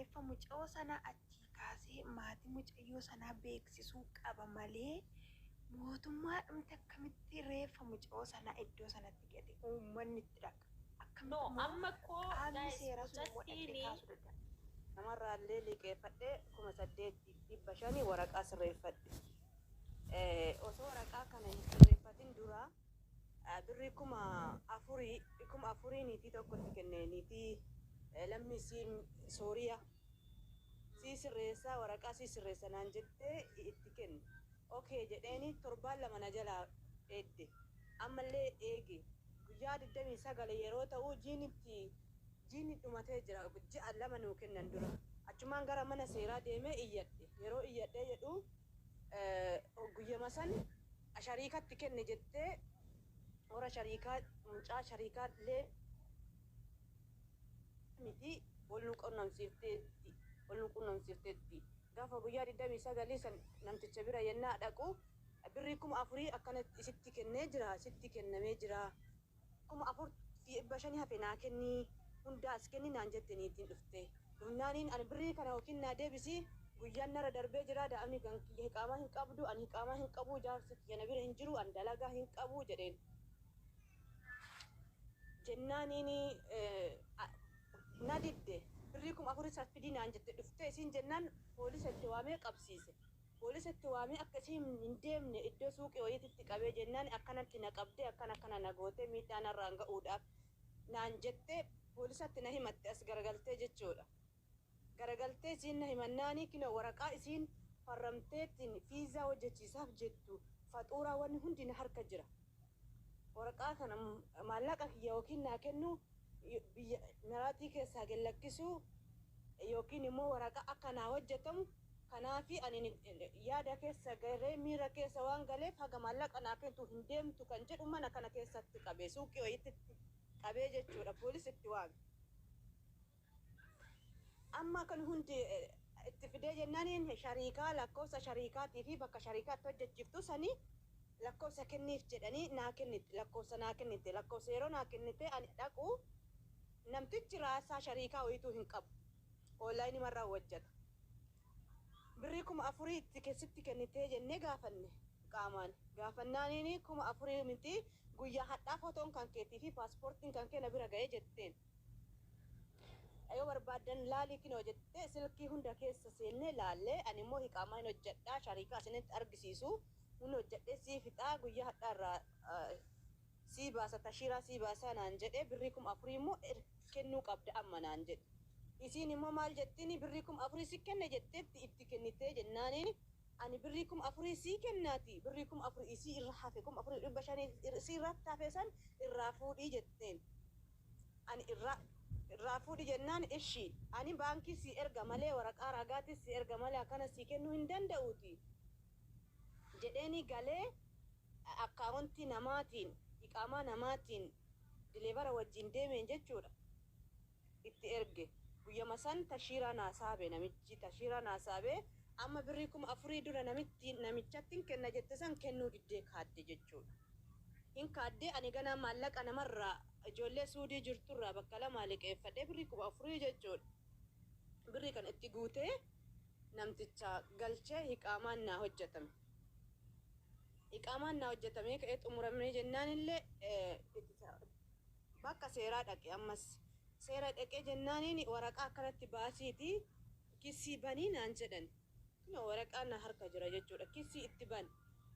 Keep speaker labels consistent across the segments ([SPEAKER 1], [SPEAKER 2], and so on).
[SPEAKER 1] Reeffa mucayoo sanaa achii kaasee maatii mucayyoo sanaa beeksisuu qaba malee mootummaadhumti akkamitti reeffa mucayoo sanaa iddoo sanatti gate uummanni itti dhaqa?
[SPEAKER 2] No,
[SPEAKER 1] Akkamitti immoo
[SPEAKER 2] amma koo
[SPEAKER 1] qaamni
[SPEAKER 2] guys,
[SPEAKER 1] seeraa sun immoo dhaqee
[SPEAKER 2] mucattiini
[SPEAKER 1] kaasuu danda'a?
[SPEAKER 3] Namarraallee liqeeffadhee 8,500 waraqaa sirreeffadhe. Osoo waraqaa kana hin sirreeffatin dura birrii 4,000, 4,000 niitii tokkotti kenne, niitii lammii sii Sooriyaa. Sii sirreessaa, waraqaa sii sirreessa naan jettee itti kenne. Okay jedheeni, torbaan 2 na jalaa eedde. Ammallee eege. Guyyaa 29 yeroo ta'u jiinitti jiinni dhumatee jira. Ji'a 2 nuu kennan dura. Achumaan gara mana seeraa deemee iyyadhe. Yeroo iyyadhee jedhu guyyama san shariikatti kenne jettee warra shariikaa, mucaa shariikaa illee miti, wal nu qunnamsiifteetti wal nu qunnamsiifteetti. Gaafa guyyaa 29 san namticha bira yennaa dhaqu birrii 4,000 akkanatti isitti kennee jira, sitti kennamee jira. 4,500 hafe naa kennii, hundaa as kenni naan jette niitiin dhufte. Dhufnaaniin ani birrii kana yookiin naa deebisi, guyyaan narra darbee jira, daa'imni kan kiyya hiqaamaa hin qabdu, ani hiqaamaa hin qabu, jaarsi kiyya na bira hin jiru, ani dalagaa hin qabu jedheen. Jennaaniin na didde, birrii 4,000 isa fidii naan jette dhuftee isiin jennaan poolisa itti waamee qabsiise. Poolisa itti waamee akka isiin hin deemne iddoo suuqii wayiititti qabee jennaan akkanatti na qabdee akkana akkana na gootee miidhaa narraan ga'uudhaaf naan jettee poolisatti na himatte as garagaltee jechuudha. Garagaltee isiin na himannaanii kinoo waraqaa isiin farramteettiin fiizaa hojjechiisaaf jettu faxuuraa wanni hundi na harka jira. Waraqaa kana maallaqa kiyya yookiin naa kennuu, biyya Imiraatii keessaa gad lakkisuu yookiin immoo waraqaa akka naa hojjetamu. Kanaafi ani yaada keessa galee miira keessa waan galeef haga maallaqa naa kennitu hin deemtu kan jedhu mana kana keessatti qabee, suuqii wayiitti qabee jechuudha, poolis itti waame. Amma kan hundi itti fidee jennaaniin shariikaa, lakkoofsa shariikaatii fi bakka shariikaatti hojjechiiftu sanii lakkoofsa kenniif jedhanii naa kennite, lakkoofsa naa kennite. Lakkoofsa yeroo naa kennite ani dhaqu namtichi raasaa shariikaa wayiituu hin qabu. Onlaayinii marraa hojjeta. Birrii 4,000 itti sitti kennitee jennee gaafanne qaamaan. Gaafannaaniin 4,000 miti, guyyaa hadhaa fotoon kan keetii fi paaspoortiin kan kee na bira ga'ee jetteen. Yoo barbaaddan laalii kinoo jettee silkii hunda keessa seennee laallee, ani immoo hiqaamaa hin hojjedhaa, shariikaa isinitti argisiisu hin hojjedhee sii fixaa, guyyaa hadhaa irraa sii baasa, tashiiraa sii baasaa naan jedhee, birrii 4,000 immoo kennuu qabda amma naan jedhe. Isiin immoo maal jettiin, birrii 4,000 si kenne jetteetti itti kennitee jennaaniin ani birrii 4,000 sii kennaati, birrii 4,000 isii irra hafe, 4,500 isii irratti hafe san irraa fuudhii jetteen. Ani irraa fuudhi jennaan ishi ani baankii sii erga malee, waraqaa ragaatis sii erga malee akkana sii kennuu hin danda'uuti jedheeni galee akkaawuntii namaatiin, iqaamaa namaatiin, dileevara wajjin deemeen jechuudha itti erge. Guyyama san tashiiraa naa saabe namichi, tashiiraa naa saabee amma birrii 4,000 dura namitti namichatti kenna jette san kennuu diddee kaadde jechuudha. Hin kaaddee, ani ganaa maallaqa namarraa, ijoollee Suudii jirturraa bakka lamaa liqeeffadhee birrii 4,000 jechuudha. Birrii kan itti guutee namticha galchee hiqaamaan naa hojjetame. Hiqaamaan naa hojjetamee ka'ee xumuramee jennaan illee bakka seeraa dhaqe. Ammas seera dhaqee jennaaniin waraqaa akkanatti baasiiti kisii banii naan jedhan. Kunoo waraqaan na harka jira jechuudha. Kisii itti ban.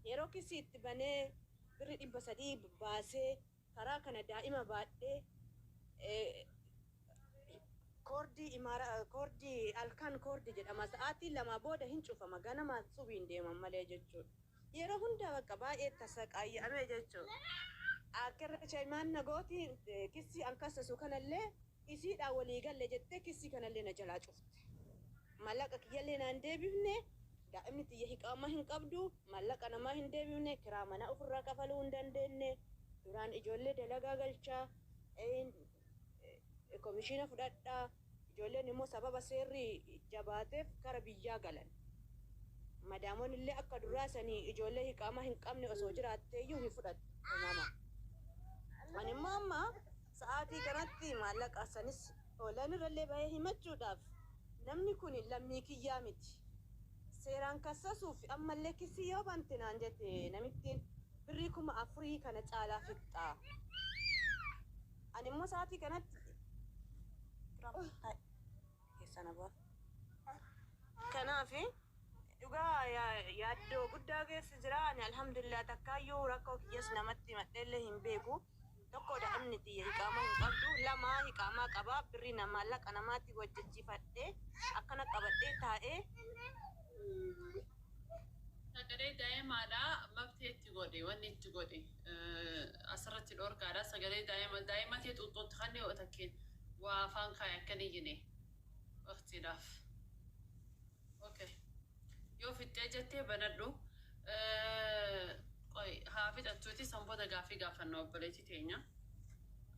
[SPEAKER 3] Yeroo kisii itti banee birri 300 baasee karaa kana daa'ima baadhee koordii imaara, koordii halkan koordii jedhama, sa'aatii 2 booda hin cufama, ganama subiin deeman malee jechuudha. Yeroo hundaa bakka baay'ee tasaqaayya'amee jechuudha. Akkirra chaayimaan na gooti, kisii an kassasu kanallee isiidhaan walii galle jettee kisii kanallee na jalaa cufte. Maallaqa kiyyallee naan deebifne, daa'imni tiyya hiqaama hin qabdu, maallaqa namaa hin deebifne, kiraa manaa ofirraa kafaluu hin dandeenye. Duraan ijoollee dalagaa galchaa, komishiina fudhadhaa, ijoolleen immoo sababa seerri jabaateef kara biyyaa galan. Madaamonni illee akka duraa sanii ijoollee hiqaamaa hin qabne osoo jiraatteeyyuu hin fudhattu uumama. Ani immoo amma sa'aatii kanatti maallaqa sanis oolan irrallee bahee himachuudhaaf Namni kun lammii kiyyaa miti. Seeraan kassasuuf ammallee kisii yoo bante naan jette namittiin, birrii 4000 kana caalaa fixxaa. Ani immoo sa'aatii kanatti keessa na ba'a. Kanaaf dhugaa yaaddoo guddaa keessa jira. Ani alhamdulillah takkaayyuu rakkoo kiyyas namatti himadheellee hin beeku. Tokko, daa'imni xiyya hiqaamaa hin qabdu. Lama, hiqaamaa qaba. Birrii maallaqa namaatti hojjechiifadhee akkana qabadhee taa'ee.
[SPEAKER 2] Sagalee daa'imaadhaa mabtee itti godhe, wanni itti godhe asirratti dhorkaadha. Sagalee daa'ima daa'ima tee xuuxxootti kan yoo takkeen waa afaan kaaya akkan iyyine waqtiidhaaf. Okay. Yoo fixxee jettee banadhu. Qoy, haa fixattuuti, san booda gaaffii gaafanna obboleettii teenya.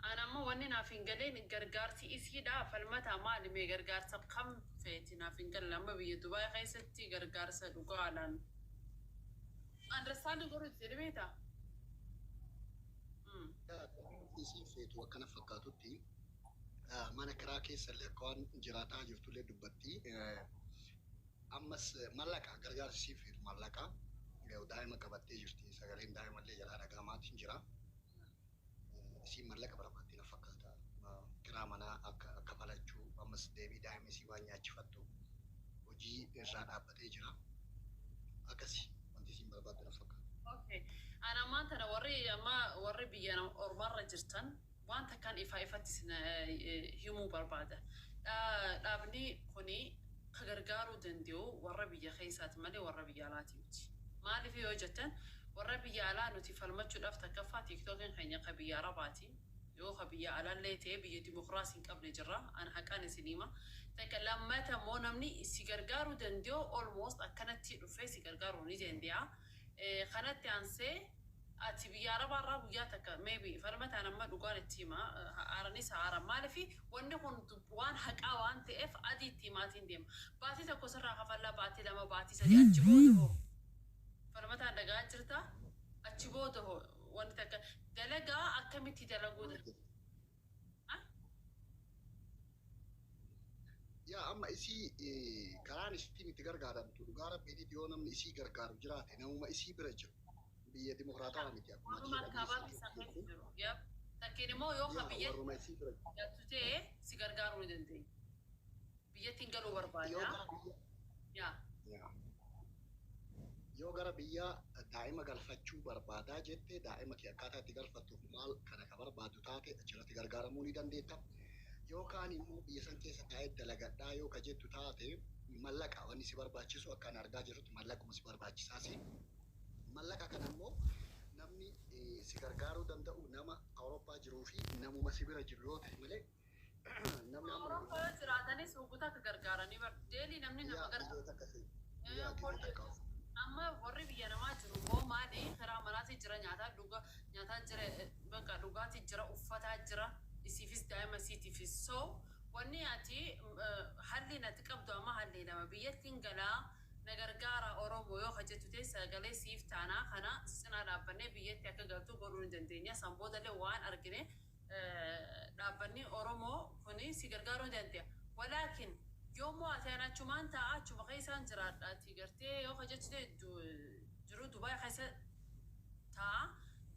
[SPEAKER 2] Ana ammoo wanni naaf hin galeen gargaarsi isiidha falmataa maali? Mee gargaarsa kam feeti? Naaf hin galle. Amma biyya Dubaay keessatti gargaarsa dhugaadhaan understand godhu jedhe beektaa?
[SPEAKER 4] Isiin feetu akkana fakkaatutti mana kiraa keessa illee akka waan jiraataa jirtullee dubbatti. Ammas mallaqa gargaarsi isiin feetu mallaqa. Daa'ima qabattee jirti. Sagaleen daa'imallee jalaa dhagahamaatiin jira. Isiin mallaqa barbaaddi na fakkaata. Kiraa manaa akka kafalachuu, ammas deebii daa'ima isii waan nyaachifattu, hojii irraa dhaabbatee jira. Akkasi wanti isiin barbaaddu na fakkaata.
[SPEAKER 2] Okay. Ana ammaan tana warri amma warri biyya ormaarra jirtan waan takkaan ifaa ifatti isin himuu barbaada. Dhaabni kuni ka gargaaruu danda'u warra biyya keessaati malee warra biyya alaati miti. Maaliif yoo jettan, warra biyya alaa nuti falmachuudhaaf, takkaffaa TikTokiin keenya ka biyya Arabaati. Yoo ka biyya alaallee ta'e, biyya dimokiraasii hin qabne jirra. Ana haqaan isin hima. Takka lammata immoo namni si gargaaruu danda'u almost akkanatti dhufee si gargaaruu ni danda'a. Kanatti aansee ati biyya Arabaarraa guyyaa takka maybe falmataan amma dhugaan itti hima, haaranis haara, maaliif wanni kun waan haqaa waan ta'eef adii itti himaatiin deema. Baatii tokko sirraa kafallaa, baatii 2, baatii 3, achi booda hoo? Falmataan dhagaa jirta, achi booda hoo? Wanti takka dalagaa akkamitti dalaguu?
[SPEAKER 4] Yaa, amma isii karaan isiin itti gargaaramtu, dhugaa rabbiitiif, yoo namni isii gargaaru jiraate namuma isii bira jiru. Biyya dimokiraatawaa miti akkuma
[SPEAKER 2] Warruma kaabaa keessa keessa jiru. Yep. Takkiin immoo yoo ka biyya
[SPEAKER 4] warruma isii bira jiru.
[SPEAKER 2] galtu ta'e si gargaaruu ni dandeenya. Biyyattiin galuu
[SPEAKER 4] Yoo
[SPEAKER 2] barbaada.
[SPEAKER 4] gara biyya
[SPEAKER 2] Yaa.
[SPEAKER 4] Yaa. Yoo gara biyya daa'ima galfachuu barbaadaa jette, daa'ima kee akkaataa itti galfattuuf maal kana ka barbaaddu taate, achirratti gargaaramuu ni dandeetta. Yookaan immoo biyya san keessa taa'ee dalagadhaa yoo ka jettu taate, mallaqa wanni si barbaachisu akka ani argaa jirrutti mallaquma si barbaachisaasi. Mallaqa kana immoo namni si gargaaruu danda'u nama Awurooppaa jiruu fi namuma si bira jiru yoo ta'e malee namni amma
[SPEAKER 2] Awurooppaa yoo jiraatanis hogguta akka gargaaranii bar deelii namni nama
[SPEAKER 4] yaa
[SPEAKER 2] gargaaru.
[SPEAKER 4] biyyoota akkasii yaa biyyoota akka
[SPEAKER 2] Amma warri biyya namaa jiru immoo maali? Karaa manaati jira, nyaataa dhuga nyaataa jira, bakka dhugaatii jira, uffataa jira, isiifis daa'ima isiitiifis. So wanni ati halli nati qabdu amma halli nama biyyattiin galaa na gargaara Oromoo yoo hojjettu ta'e, sagalee siif taanaa kana cinaa dhaabbannee biyyatti akka galtu godhuu ni dandeenya. San boodallee waan argine dhaabbanni Oromoo kuni si gargaaruu ni danda'a. Walaakin yoommoo ati an achumaan taa'a, achuma keessaan jiraadha, ati gartee yoo hojjettu ta'e jiru Dubaay keessa taa'a,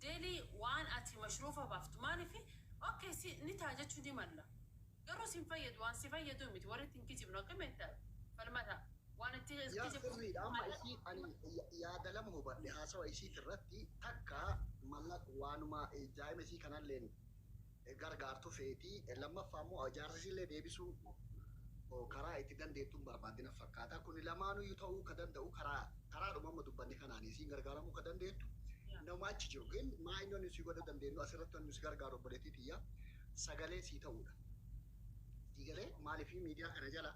[SPEAKER 2] deelii waan ati mashruufa baaftu maaliif? Okay, si ni ta'a jechuu ni malla, garuu sin fayyadu, waan si fayyadu miti. Warri ittiin kijibnu akkamitti falmata waan itti
[SPEAKER 4] Yaa
[SPEAKER 2] kijibnu?
[SPEAKER 4] Sirriidha. Amma isii ani yaada lama hubadhe haasawa isiit irratti. Takka, mallaqa waanuma daa'ima isii kanalleen gargaartu feeti. Lammaffaa immoo jaarsa deebisuu karaa itti dandeettuun barbaadina fakkaata. Kuni lamaanuyyuu ta'uu ka danda'u karaa karaadhuma amma dubbanne kanaan isiin gargaaramuu ka dandeettu nama achi jiru. Gin maa inni wanni si godhuu dandeenyu asirratti, wanni si gargaaru, obboleettii tiyya, sagalee sii ta'uudha. Siigalee maaliif miidiyaa kana jala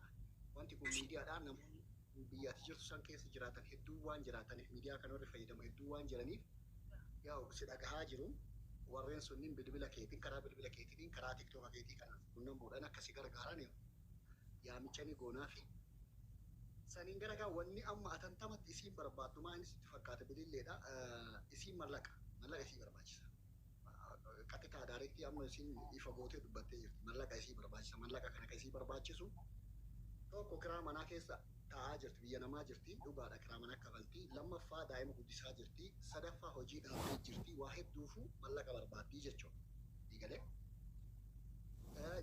[SPEAKER 4] wanti kun miidiyaadhaan namoonni biyya ati jirtu san keessa jiraatan hedduu waan jiraataniif, miidiyaa kana warri fayyadamu hedduu waan jiraniif, yaa si dhagahaa jiru. Warreen sunniin bilbila keetiin, karaa bilbila keetiin, karaa TikToka keetii kana qunnamuudhaan akka si gargaaran yaamicha ni goonaa fi saniin gara gaa wanni amma atantamatti isiin barbaaddu maa inni sitti fakkaata bililleedha? Isiin mallaqa isii barbaachisa. Qaxitaa directly amma isiin ifa gootee dubbattee jirti. Mallaqa isii barbaachisa. Mallaqa kana ka isii barbaachisu Tokko kiraa manaa keessa taa'aa jirti, biyya namaa jirti, dhugaadha, kiraa manaa kafalti. Lammaffaa daa'ima guddisaa jirti. Sadaffaa hojii dhaabdee jirti. Waa hedduufuu mallaqa barbaaddii jechuudha. Diigalee.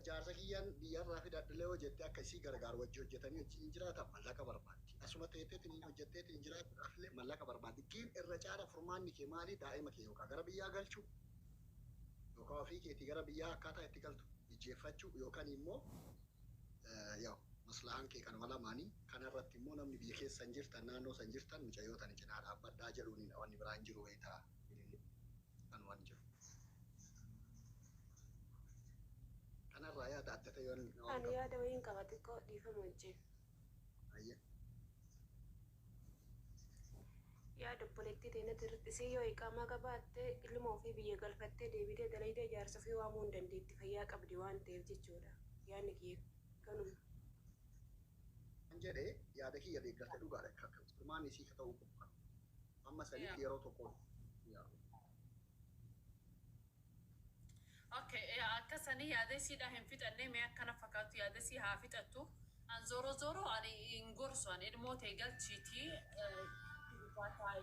[SPEAKER 4] Jaarsa kiyyaan biyyarraa fidadhillee yoo jette akka isii gargaaru wajji hojjetanii wajjin jiraatan mallaqa barbaaddi. Asuma teetteetiin hojjetteetiin jiraachuudhaaf illee mallaqa barbaaddi. Giin irra caala furmaanni kee maali? Daa'ima kee yookaan gara biyyaa galchuu yookaan ofii keetii gara biyyaa akkaataa itti galtu mijeeffachuu yookaan immoo yaa'u maslahaan kee kanuma lamaanii. Kanarratti immoo namni biyya keessa hin jirtan, naannoo san jirtan, mucayyoo tana cinaa dhaabbadhaa jedhuun wanni biraa hin jiru wayitaa kan waan jiru. Kanarraa yaada adda ta'e waan
[SPEAKER 5] Ani
[SPEAKER 4] qabu.
[SPEAKER 5] yaada wayiin qaba xiqqoo, dhiifama wajjin.
[SPEAKER 4] Ayyee.
[SPEAKER 5] Yaada obboleettii teenyatti irratti, isii yoo iqaamaa qabaatte ilma ofii biyya galfattee deebitee dalaydee jaarsa ofii waamuu hin dandeetti, fayyaa qabdi waan ta'eef jechuudha. Yaadni kiyya kanuma.
[SPEAKER 4] Kan jedhee yaada kiyya deeggarte dhugaadha. Furmaanni isii ka ta'uu qabu. Amma saniif yeroo tokko.
[SPEAKER 2] Okay, akkasanii yaada isiidha hin fixanne. Mee akkana fakkaatu, yaada isii haa fixattu. An zoro zoro ani hin gorsu, ani ilmoo ta'e galchiitii taa'i.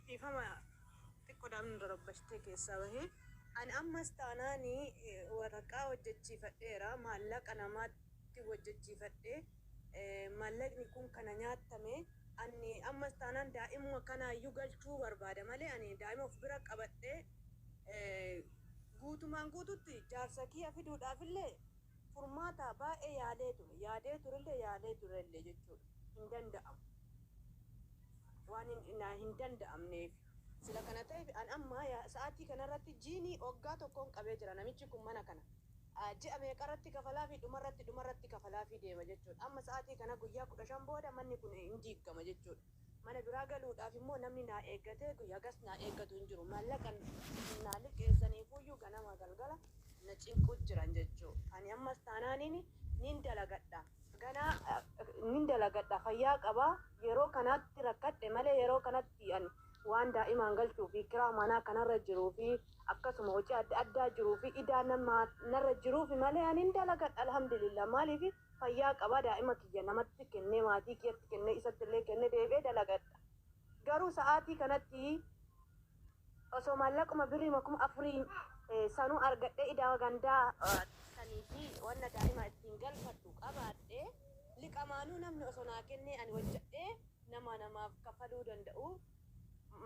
[SPEAKER 3] Dhiifama, xiqqoodhaan dorobbashtee keessaa bahee. Ani ammas taanaanii waraqaa hojjechiifadheera, maallaqa namaatti hojjechiifadhee, maallaqni kun kana nyaattame. Ani ammas taanaan daa'imuma kanaayyuu galchuu barbaada malee ani daa'ima of bira qabadhee guutumaan guututti jaarsa kiyya fiduudhaafillee furmaata baay'ee yaalee ture, yaadee turellee, yaalee turellee jechuudha. Hin danda'amu. Waan hin danda'amneef sila kana ta'eef an amma sa'aatii kanarratti jiinii waggaa tokkoon qabee jira namichi kun. Mana kana ji'a meeqarratti kafalaa fi dhumarratti kafalaa fi deema jechuudha. Amma sa'aatii kana guyyaa 15 booda manni kun hin diigama jechuudha. Mana biraa galuudhaaf immoo namni naa eeggatee guyyaa gas naa eeggatu hin jiru. Maallaqa naa liqeessaniifuyyuu ganama galgala na cinqu jiran jechuudha. Ani ammas taanaaniin nin dalagadha. Ganaa nin dalagadha, fayyaa qabaa. Yeroo kanatti rakkadhe malee yeroo kanatti ani waan daa'imaan galchuu fi kiraa manaa kanarra jiruu fi akkasuma hojii adda addaa jiruu fi idaa namaa narra jiruu fi malee ani hin dalagadha, alhamdulillah. Maaliif? Fayyaa qabaa. Daa'ima kiyya namatti kennee, maatii kiyyatti kennee, isatti illee kennee deebi'ee dalagadha. Garuu sa'aatii kanatti osoo maallaquma birrii 4000 sanuu argadhee idaa gandaa sanii fi wanna daa'ima ittiin galfadhu qabaadhee, liqamaanuu namni osoo naa kennee ani hojjedhee nama namaaf kafaluu danda'u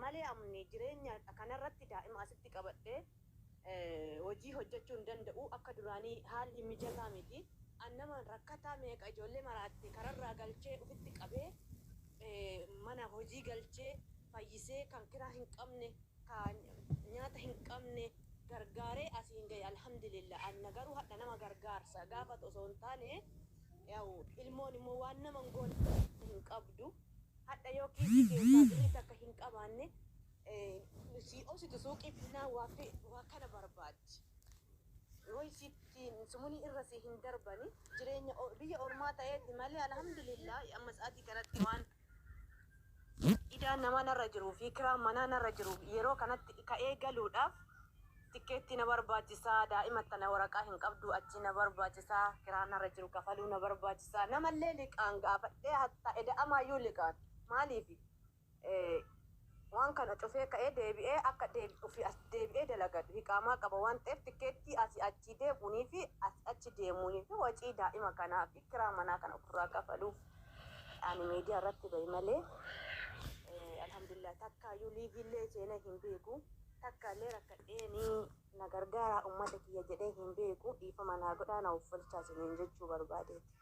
[SPEAKER 3] malee amni jireenya kanarratti daa'ima asitti qabadhee hojii hojjechuu hin danda'u. Akka duraanii haalli mijataa miti. An nama rakkataa meeqa ijoollee maraatte kararraa galchee ofitti qabee, mana hojii galchee fayyisee, kan kiraa hin qabne, kan nyaata hin qabne gargaaree asiin gahe, alhamdulillah. Anna garuu hadha nama gargaarsa gaafatu osoo hin taane, yaa'u ilmoon immoo waan nama hin goone hin qabdu. Hadha yoo kiisii keessaa birrii takka hin qabaanne si ositu suuqii finnaa waa fi waa kana barbaaddi. Way sittiin sumunii irra si hin darbani. Jireenya biyya ormaa ta'eeti malee, alhamdulillah, amma sa'aatii kanatti waan idaan namaa narra jiruu fi kiraan manaa narra jiru, yeroo kanatti ka'ee galuudhaaf tikkeetti na barbaachisaa, daa'ima tana waraqaa hin qabdu achi na barbaachisaa, kiraan narra jiru kafaluu na barbaachisaa. Namallee liqaan gaafadhee, hatta eda'amaayyuu liqaan. Maaliif? Waan kana cufee ka'ee deebi'ee akka ofii as deebi'ee dalagadhu hiqaamaa qaba waan ta'eef, tikkeettii asii achi deemuunii fi asii achi deemuunii fi wacii daa'ima kanaa fi kiraa manaa kana ofirraa kafaluuf ani miidiyaa irratti bahe malee, alhamdulillah, takkaayyuu liiviillee seenee hin beeku. Takka illee rakkadhee ni na gargaara ummata kiyya jedhee hin beeku. Dhiifama naa godhaa, na uffalchaa isiniin jechuu barbaadeeti.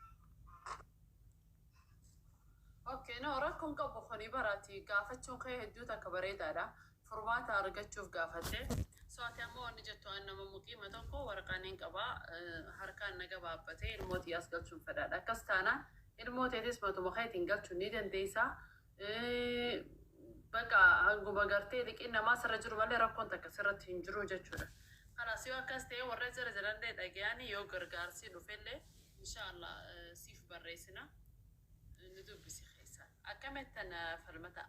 [SPEAKER 2] Okay, no, rakkoon qabu kuni baraati gaafachuun kee hedduu takka bareedaadha. Furmaata argachuuf gaafatte. So ati ammoo wanni jettu, an nama muqiima tokko waraqaan hin qabaa, harkaan na gabaabbatee ilmoo xiyyaas galchuun fedhaadha. Akkas taanaan ilmoo teetis matuma keetiin galchuun ni dandeessaa. Bakka hanguma gartee liqiin namaa sirra jiru malee rakkoon takka sirratti hin jiru jechuudha. Kanaas yoo akkas ta'e, warra jara jiranillee dhagayanii yoo gargaarsi dhufellee, inshaallah siif barreessina. Ni dubbisi keessa. Akkamittan falmata?